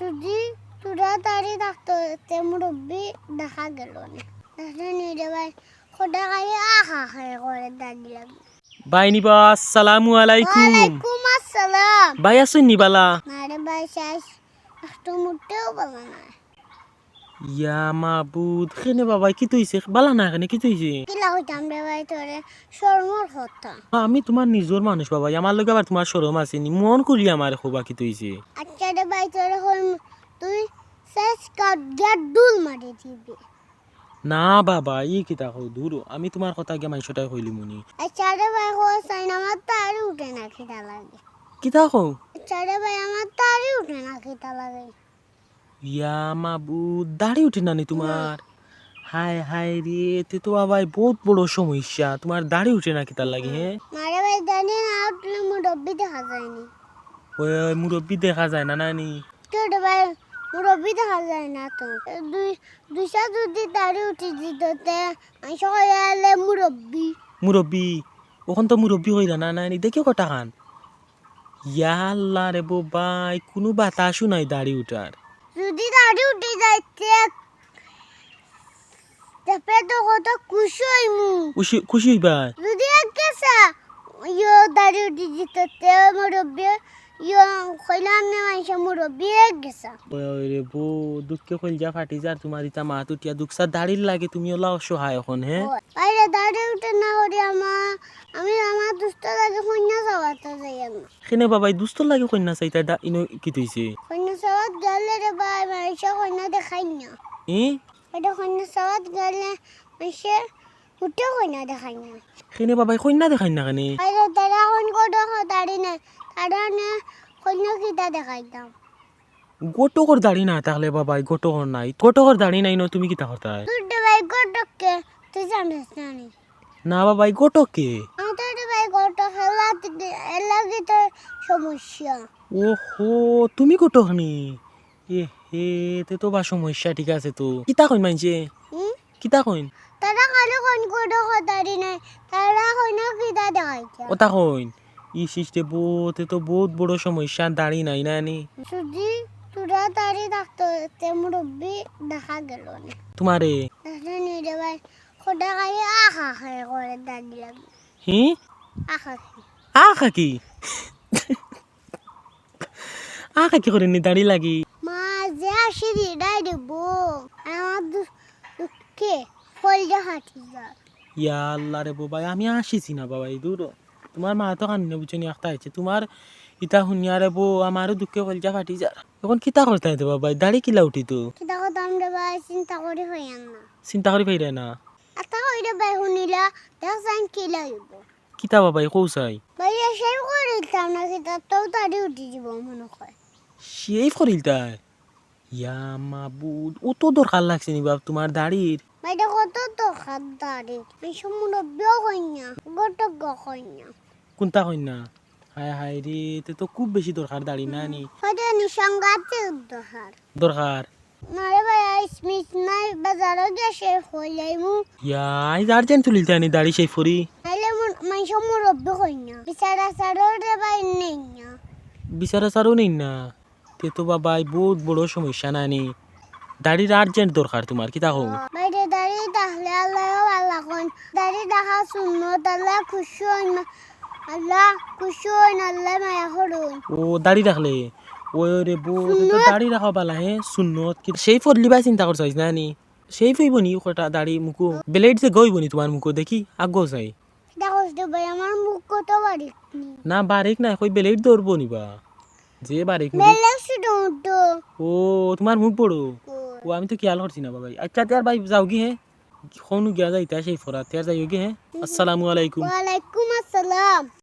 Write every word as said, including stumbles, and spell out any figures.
যদি তোরা দাড়ি থাকতো, তে মুরব্বি দেখা গেল না। দেখলেন নি রে ভাই, খোদা খালি আহা খাই করে দাড়ি লাগে। ভাই নিবা, আসসালামু আলাইকুম। ওয়ালাইকুম আসসালাম। ভাই আছইন নি বালা? না রে ভাই, শেষ। একটু মুটেও বালা না। ইয়া মাবুদ, কেনে বাবাই, কিতা অইছে? বালা না কেনে, কিতা অইছে? কিলা কইতাম রে ভাই তোরে, শরমর কথা। আমি তুমার নিজর মানুষ বাবাই, আমার লগে আবার তুমার শরম আছে নি? মন খুলি আমারে কবা কিতা অইছে? আচ্ছা রে ভাই, তোরে কইমু, তুই শেষ কাট গিয়া ডুল মারি দিবি। না বাবা, ই কিতা কও, দুরো, আমি তুমার কথা গিয়া মানষরে কইলিমু নি। আচ্ছা রে ভাই, কও চাই না, আমার দাড়ি উঠে না কিতা লাগে। কিতা কও? আচ্ছা রে ভাই, আমার দাড়ি উঠে না কিতা লাগে। ইয়া মাবুদ, দাড়ি উঠে না নি তুমার? হায় হায় রে, তে তো বাবাই বউত বড় সমস্যা, তুমার দাড়ি উঠে না কিতার লাগি, হে? না রে ভাই, দাড়ি না উঠলে মুরব্বি দেখা যায় নি। ওই, ওই, মুরব্বি দেখা যায় না, না নি? তো রে ভাই, মুরব্বি দেখা যায় না তো। দুই, দুইশা যদি দাড়ি উঠি দিত তে, আমি সকালে মুরব্বি। মুরব্বি? অখন তো মুরব্বি কইরা না, না নি? দেখি কটাখান। ইয়া আল্লাহ রে বাবাই, কুনু বাতাসও নাই দাড়ি উঠার। যদি দাড়ি উঠি যাইতে, তে তো কত খুশি অইমু। খুশি, খুশি অইবা? যদি এক গেছা, ইয়ো দাড়ি উঠি দিত, তে মুরব্বি, ইয়ো কইলাম না মানষে মুরব্বি এক গেছা। ওই, ওই রে বো, দুঃখে কইলজা ফাটি যার তুমার ইতা মাত উঠিয়া, দুঃখছা দাড়ির লাগি তুমি অলা অসহায় অখন, হে? ওই, বাইরে দাড়ি উঠে না করি আমা, আমি আমার দুস্ত লাগি কইন্যা চাওয়াত যাই আমি। কেনে বাবাই, দুস্তর লাগি কইন্যা চাইতা দা-, ইনো কিতা অইছে? কইন্যা চাওয়াত গেলে রে ভাই, মানষে কইন্যা দেখাইন না। ই? এটা কইন্যা চাওয়াত গেলে মানষে উঠে কইন্যা দেখাইন না। কেনে বাবাই, কইন্যা দেখাইন না কেনে? আরে তারা অখন ঘটকর দাড়ি নাই, তারা নে কইন্যা কিতা দেখাইতাম? ঘটকর দাড়ি না থাকলে বাবাই, ঘটকর নাই, ঘটকর দাড়ি নাই ন, তুমি কিতা করতায়? তোর রে ভাই ঘটক কে? তুই জানিস না নি? না বাবাই, ঘটক কে? আমার তো রে ভাই ঘটক হেলা, এর লাগি তো সমস্যা। ওহো, তুমি ঘটক নি? এ হে, তে তো বা সমস্যা, ঠিক আছে তো। কিতা কইন মানষে? হুম? কিতা কইন? তারা খালি কইন ঘটকর দাড়ি নাই, তারা কইন্যা কিতা দেখাইতা? ওতা কইন। ইস ইস রে বো, তে তো বউত বড় সমস্যা, দাড়ি নাই না নি? যদি তোরা দাড়ি থাকতো, তে মুরব্বি দেখা গেল না। তুমারে? দেখলেন নি রে ভাই, খোদা খালি আহা খাই করে দাড়ি লাগে। হি? আহা খাই। আহা কি? আহা কি করে নি দাড়ি লাগি? মা যে আসি রে, দাড়ি বো। আমার দু-, দুঃখে কইলজা ফাটি যার। ইয়া আল্লাহ রে বো ভাই, আমি আসিছি না বাবাই, দুরো। তুমার মা তো কান্দিনে বুঝছো নি, একটা আইছে। তুমার ইতা হুনিয়া রে বো, আমারও দুঃখে কইলজা ফাটি যার। অখন কিতা করতায় তে বাবাই, দাড়ি কিলা উঠিতো? কিতা করতাম রে ভাই, চিন্তা করি পাইরাম না। চিন্তা করি পাইরায় না? আতা কই রে ভাই, হুনিলা, দেখ যাইন কিলা অইবো। কিতা বাবাই, কও চাই? ভাই, shave করিলতাম না, কিতা তো দাড়ি উঠি যিবো মনো কয়। Shave করিলতায়? ইয়া মাবুদ, অত দরকার লাগছে নি বাপ তুমার দাড়ির? ভাই, দেখো কত দরকার দাড়ির। আমি সব মুরব্বিও কইন্যা, ঘটকও কইন্যা। কুনতা কইন্যা? হায় হায় রে, তে তো খুব বেশি দরকার দাড়ি না নি? হয়তো নি সাংঘাতিক দরকার। দরকার? না রে ভাই, আইজ মিস নাই, বাজারো গিয়া shave করি আইমু। ইয়া, আইজ urgent তুলিলতায় নি দাড়ি shave করি? নাইলে মুর-, মানষে মুরব্বি কইন্যা। বিচার আচারও রে ভাই নেইন্যা। বিচার আচারও নেইন্যা? তে তো বাবাই বউত বড় সমস্যা না নি? দাড়ির urgent দরকার তুমার, কিতা কও? ভাই রে, দাড়ি থাকলে আল্লায়ও ভালা কইন। দাড়ি রাখা সুন্নত, আল্লায় খুশি অইন, আল্লায় খুশি অইন, আল্লায় মায়া করইন। ও, দাড়ি রাখলে? ওই রে বো, তে তো সুন্নত। দাড়ি রাখা ভালা, হে? সুন্নত। কি shave করলি বা চিন্তা করছস না নি? Shave অইবো নি কটা দাড়ি মুখো? Blade যে গইবো নি তুমার মুখো, দেখি, আগো চাই। দেখো তো ভাই, আমার মুখ কত বারিক নি। না, বারিক না, কই blade ধরবো নি বা? যে বারিক মুড়ি। Blade ছোট মোটো। ও, তুমার মুখ বড়। ও। ও, আমি তো খেয়াল করছি না বাবাই। আচ্ছা, তে আর ভাই যাওগি, হে? কনো গিয়া যাইতা shave করাত, তে আর যাইওগি, হে? আসসালামু আলাইকুম। ওয়ালাইকুম আসসালাম।